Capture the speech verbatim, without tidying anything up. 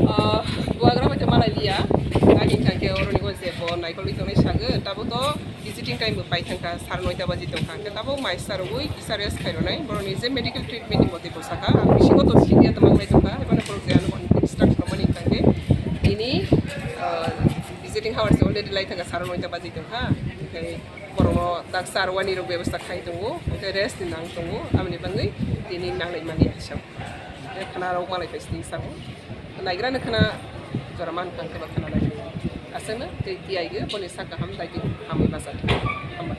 Ah, buagra bai malai liya. Ani thangke oroni go je bo naikol tongnai sago, tabo to visiting time bo pai thangkha, sar noita baji tongkha. Hwnkhe tabo mai sar ui kisa rest khai ronai. Boroni je medical treatment ni mote bo saka, ang bisingo to siniya tongmani tongkha. Ebani borok je ano instruction mani thangke ini, ah, visiting hours already lai thangkha, sar noita baji tongkha. Hwnkhe borokno daksa rwani rok bebostha khai tongo, hwnkhe rest ni nang tongo, aboni bagwi tini nanglai mani asam. Khana rok malai phai sini samo. Naigra no khana jora man thang kheba khana nai. Aswkno tei tiyai ge boni sak kaham dai twi hamwi basa. Hambai.